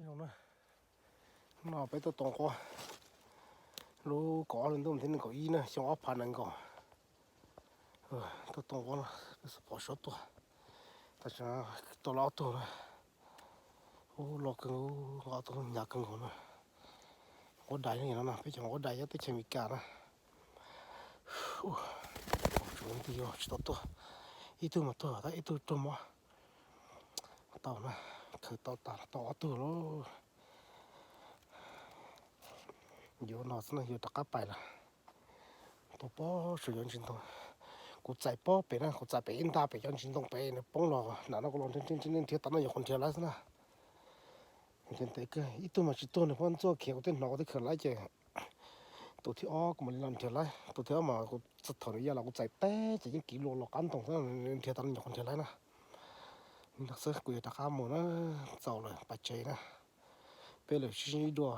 Zoo na, no peb tuaj tou nquab lub kaum ob hli ntuj mus thib nees nkaum ib na, xyoo ob phav nees nkaum. Tuaj tou nquab no, peb pom suav tuaj, tam sim no tou los ob tug na. Ub, los kawg nkaus, ob tug hnyav kawg nkaus na. Nquab dais no, peb cov nquab dais nyob teb chaws Amelikas na. Tsis tau tuag, ib tug mas tuag tab ib tug raug mob. Tau na, khaws tau tas tau ob tug lauj. Yuav no xwb na, yuav rov qab pais lawm. Tuaj pob saum cov ntsis ntoo, kuv txais pob pem na, kuv txais pem ib nta pem cov ntsis ntoo pem nws poob los, hnub no kuv los nrhiav nrhiav nrhiav tau no yuav qhuav nrhiav lawm xwb na. Nrhiav ntev kawg, ib tug mas tsis tuag, nws pheej ntxuaj khiav kuv twb hnov kuv twb khaws lawm ces tus thib ob kuv mam li los nrhiav lawm, tus thib ob mas kuv txog thaum nws ya los kuv txais teb ces yeej kiv lua los qab ntoo xwb, nrhiav tau no yuav qhuav nrhiav lawm na. Li no xwb kuv yuav rov qab mus na, txaus lawm pais tsev na, peb lawm sib ntsib dua.